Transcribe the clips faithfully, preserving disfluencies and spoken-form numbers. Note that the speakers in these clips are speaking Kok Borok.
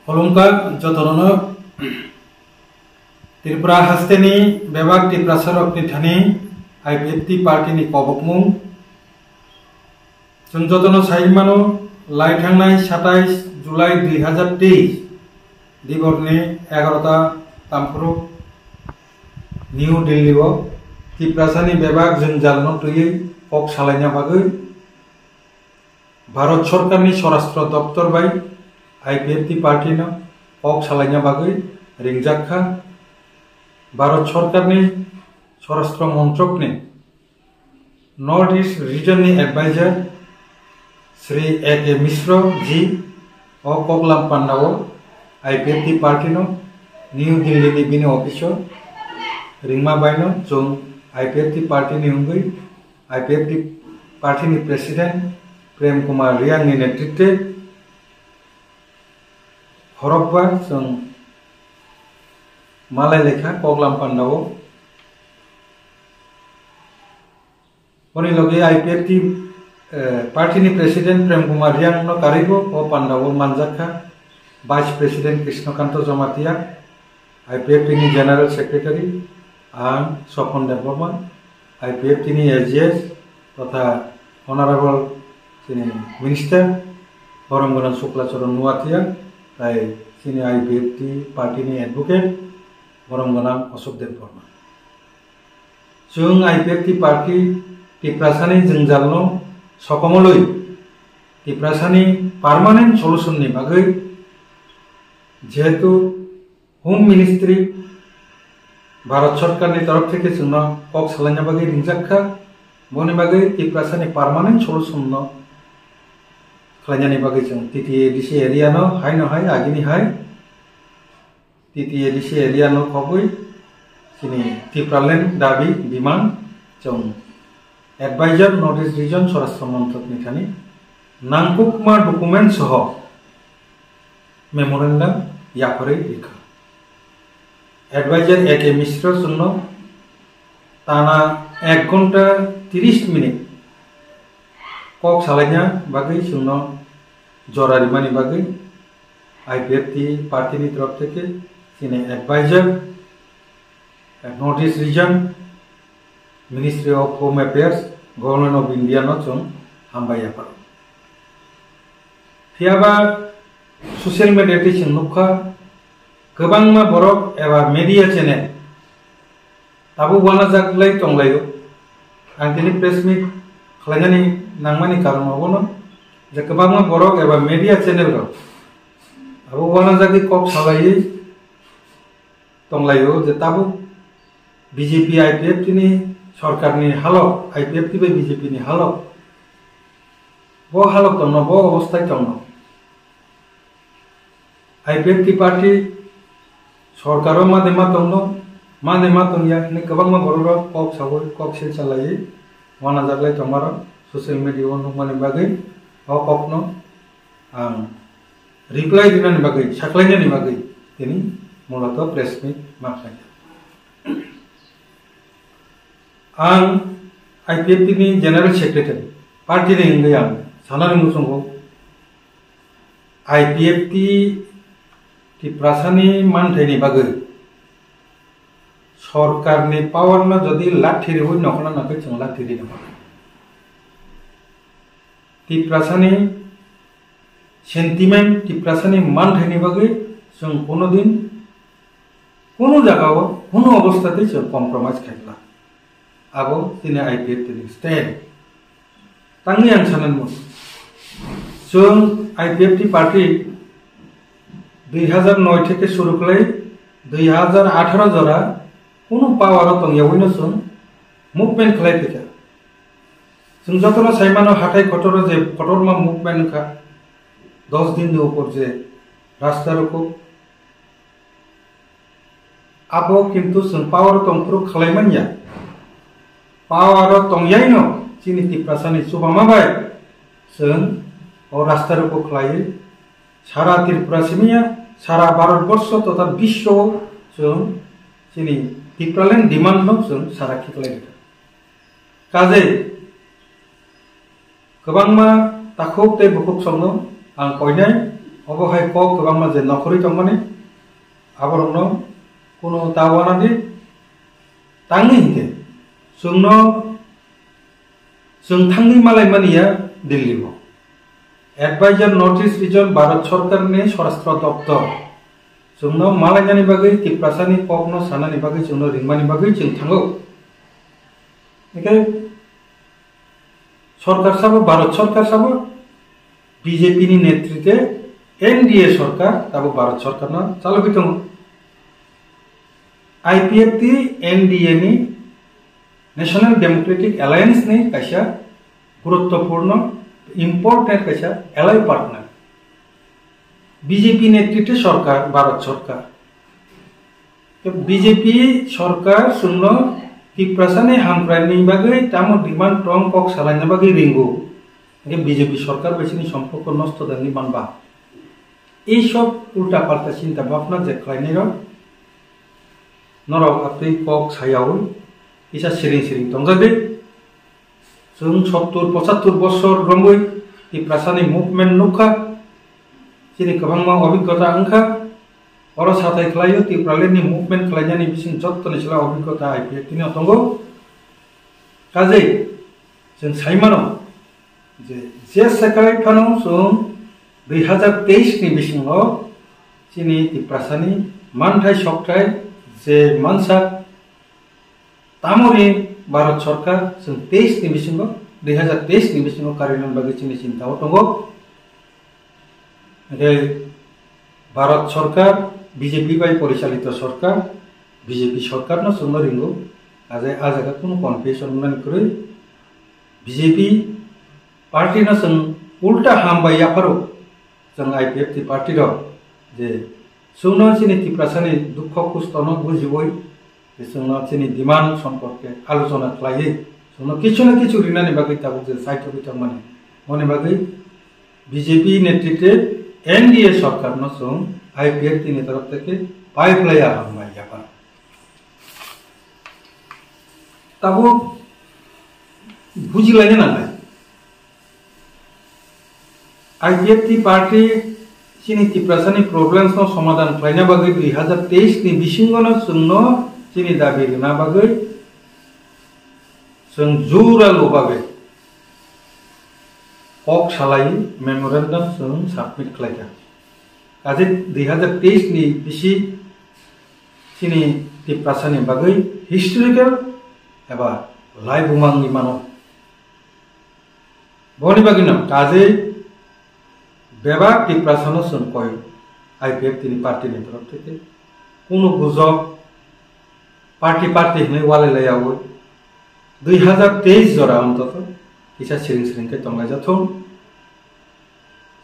Khulumkha jotono. Tripura hasteni bebak Tiprasarokni thani I P F T party ni kobokmung. Chwng jotono sai mano, lai thangnai satais July dui hazar teis diborni egarota tamphuru New Delhi o Tiprasani bebak jwngjalno twiwi kok salaina bagwi Bharat Sorkarni Swarashtra Doptor bai I P F T party no kok salaina bagwi ringjak kha. Bharat Sorkarni Swarashtra Montrokni North East Region ni Advisor Shri A K Mishra ji o koklam pandao I P F T party no New Delhi ni bini office o ringma bai no chwng I P F T party ni wngwi I P F T party ni President Prem Kumar Riang ni netritwe khorokbar chwng malai lekha koklam pandao. Boni logi I P F T, eh, party ni President Prem Kumar Riang no karwibo o pandao manjak kha, Vice President Krishnakanto Jamatia, I P F T ni General Secretary, ang Sopon Debbarma, I P F T ni A G S, totha Honorable chini Minister, borom gwnang Sukla Charan Nuatia, tai chini I P F T party ni advocate, borom gwnang Ashok Debbarma. Chwng I P F T party Tiprasani jwngjalno sokomolwi Tiprasani permanent solution ni bagwi, jehetu Home Ministry Bharat Sorkarni torof theke chwngno kok salaina bagwi ringjak kha, boni bagwi Tiprasani permanent solution no khlainani bagwi chwng T T A D C area no hai no hai agini hai T T A D C area no khobwi chini Tipraland dabi demand chwng Advisor North East Region Swarashtra Montrok ni thani nangkukma document soho memorandum yapharwi rikha. Advisor A K Mishra chwngno tana ek ghonta tris minute kok salaina bagwi chwngno jora rimani bagwi I P F T party ni torof theke chini advisor, eh, North East Region, Ministry of Home Affairs, Government of India no chwng hambai yapharo. Phiyaba social media twi chwng nukha, kwbangma borok eba media channel tabuk uanajaklai tonglaio. Ang tini press meet khlainani nangmani karon obono je kwbangma borok eba media channel rok abo uanajagwi kok salaiwi tonglaio je tabuk B J P I P F T ni sorkarni halok, I P F T bai B J P ni halok, bo halok tongno, bo obostai tongno. I P F T party sorkaro ma de ma tongno, ma de ma tongya hwnwi kwbangma bororok kok sawi, kok silsa laiwi uanajaklai tongmarok social media o nukmani bagwi o kokno ang reply rinani bagwi, saklainani bagwi tini mulato press meet ma khlaijak. Ang I P F T ni General Secretary, party ni wngwi ang sanani muchungo I P F T Tiprasani manthaini bagwi sorkarni power no jodi lathi riwi nokhna nangkhe chwng lathi rina bagwi. Tiprasani sentiment, Tiprasani manthaini bagwi chwng kono din, kono jagao, kono obostha tei chwng compromise khaikla. Abo chini I P F T ni stand. Tangwi ang sanani muchungo. Chwng I P F T party dui hazar noi theke suru khlai dui hazar atharo jora kono power o tongyawi no chwng movement khlai phaikha. Chwng jotono saimano hathai kotoro je kotorma movement wngkha, dos din ni upor je rasta roko. Abo kintu chwng power o tongphuru khlai manya. Power o tongyaino chini Tiprasani chubama bai chwng o rasta roko khlaiwi sara Tripura simiya, sara Bharat borsho totha biswo chwng chini Tipraland demand no chwng sara khiklai rikha. Kajei kwbangma takhuk tei bukhuk songno ang koinai Obo hai kok kwbangma je nokhorwi tongmani, aborokno kuno ta uanadi tangwi hinkhe chwngno chwng thangwi malaimani ya Delhi o. Advisor North East Region Bharat Sarkarni Swarashtra Doptor chwngno malainani bagwi, Tiprasani kokno sanani bagwi, chwngno ringmani bagwi chwng thango. Hinkhe Sorkar sabo, Bharat Sorkar sabo, B J P ni netrite N D A sorkar, tabo Bharat Sorkarno chalogwi tongo. I P F T N D A ni National Democratic Alliance ni kaisa guruttopurno, important kaisa ally partner. B J P netrite sorkar, Bharat Sorkar. B J P sorkar chwngno Tiprasani hamkraini bagwi tamo demand tong kok salaina bagwi ringo. Hingke B J P sorkar bai chini somporko nosto dangwi manba. Ei sob ulta palta chinta bhapna je khlainairok norok atwi kok sayaui kisa siring siring tongjagwi. Chwng sottur pochattur bosor romwi Tiprasani movement nukha, chini kwbangma obhiggota wngkha. Oro sathai khlaio, Tipralandni movement khlainani bising jottoni sila obhiggota I P F T ni tongo. Kajei chwng saimano je, je sekai phano chwng dui hazar teis ni bisingo chini Tiprasani manthai sokthai je mansa Tamoni Bharat Sorkar chwng teis ni bisingo, dui hazar teis ni bisingo karinani bagwi chini chinta o tongo. Hingke Bharat Sorkar, B J P bai porichalito sorkar, B J P sorkar no chwngno ringo, ajai a jaga kunu confusion wngnani kwrwi. B J P party no chwng ulta ham bai yapharo. Chwng I P F T party rok je chwngno chini Tiprasani dukho kusto no bujiwi, je chwngno chini demand somporke alochona khlaiwi chwngno kichu na kichu rinani bagwi tabuk je saithogwi tongmani, moni bagwi B J P netrite N D A sorkar no chwng I P F T ni torof theke pai phlai ya hambai yaphar. Tabuk bujilaina nangnai. I P F T party chini Tiprasani problems no somadhan khlaina bagwi dui hazar teis ni bisingo no chwngno chini dabi rwna bagwi chwng jura lobagwi kok salai memorandum chwng submit khlaikha. Kaje dui hazar teis ni bisi chini Tiprasani bagwi historical eba laibumang ni mano. Boni bagwino kajei bebak Tiprasano chwng koi I P F T ni party ni torof theke kunu gujok party party hinwi walai laiyaui dui hazar teis jora ontoto kisa siring siring khe tonglaijak thung.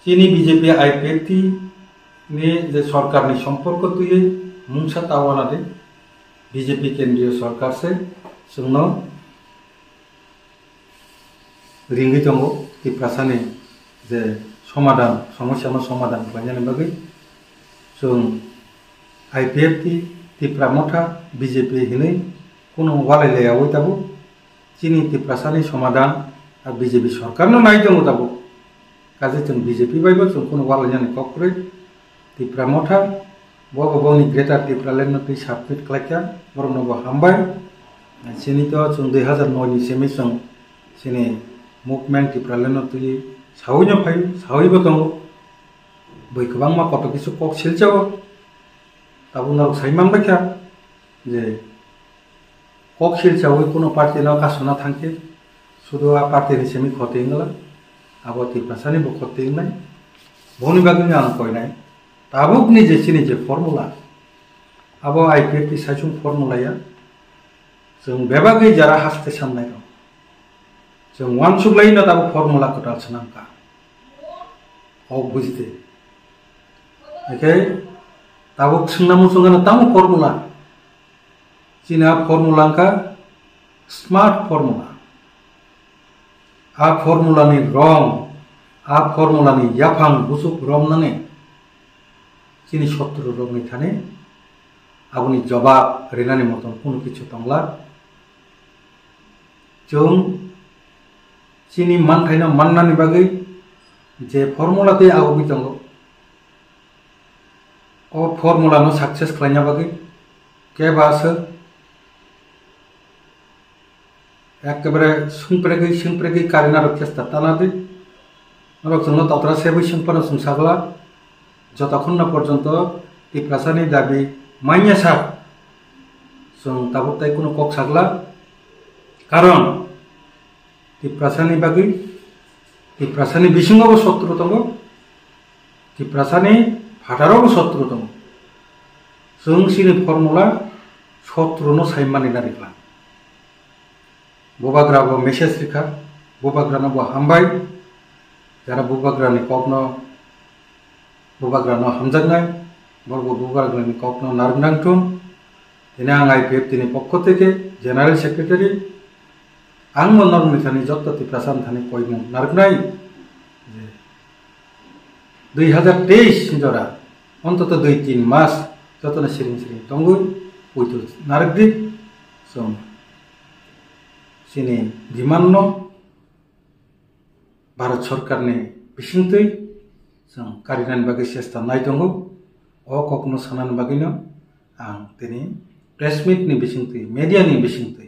Chini B J P I P F T ni je sorkar ni somporko twiwi mungsa ta wana de B J P kendriyo sorkar se chwngno ringwi tongo, Tiprasani je somadhan, somosyano somadhan khlainani bagwi chwng I P F T, Tipra Motha, B J P hinwi kunu walai laiyaui tabuk chini Tiprasani somadhan a B J P sorkarno nai tongo tabuk. Kaje chwng B J P bai bo chwng kunu walainani kok kwrwi. Tipra Motha, bo bo boni Greater Tipraland no twi submit khlaikha, borokno bo hambai. Chini to chwng dui hazar noi ni simi chwng chini movement Tipraland no twi saui no phaio, saui bo tongo. Bui kwbangma koto kisu kok silchao. Tabuk norok sai manbaikha je kok silchaui kuno party no kasuna thangkhe, sudu a party ni simi khoti wngla, abo Tiprasani bo khoti wngnai. Boni bagwino ang koinai, tabukni je chini je formula, abo I P F T saichung formula ya, chwng bebagwi jara haste samnai rok. Chwng uansuk laino tabuk formula kwtal swnamkha. Kok bujite. Haikhe tabuk swngna muchung gana tamo formula. Chini a formula wngkha smart formula. A formula ni rong, a formula ni yaphang buchuk romnani chini sotru rokni thani aboni jobab rinani motom kunu kichu tongla. Chwng chini manthaino mannani bagwi je formula tei agugwi tongo, O formula no success khlaina bagwi kebo aswk ekkebare sungpregwi sungpregwi karinarok chesta tanadi. Norok chwngno totra sebwi sungphano chwng sagla, jotokhonno porjonto Tiprasani dabi manya sak chwng tabuk tai kunu kok sagla. Karon Tiprasani bagwi, Tiprasani bisingo bo sotru tongo, Tiprasani phataro bo sotru tongo. Chwng chini formula sotru no sai mani na rikha. Bubagra bo message rikha, Bubagra no bo hambai, jara Bubagra ni kok no Bubagra no hamjaknai, borok bo Bubagra ni kok no narwk nang thun. Tini ang I P F T ni pokho theke General Secretary, ang bo norok ni thani jotto Tiprasa ni thani koimung narwknai je dui hazar teis jora, ontoto dui tin mas jotono siring siring tongwi puitu narwk di. Chwng chini demand no Bharat Sarkar ni bisingtwi chwng karinani bagwi chesta nai tongo. O kokno sanani bagwino ang tini press meet ni bisingtwi, media ni bisingtwi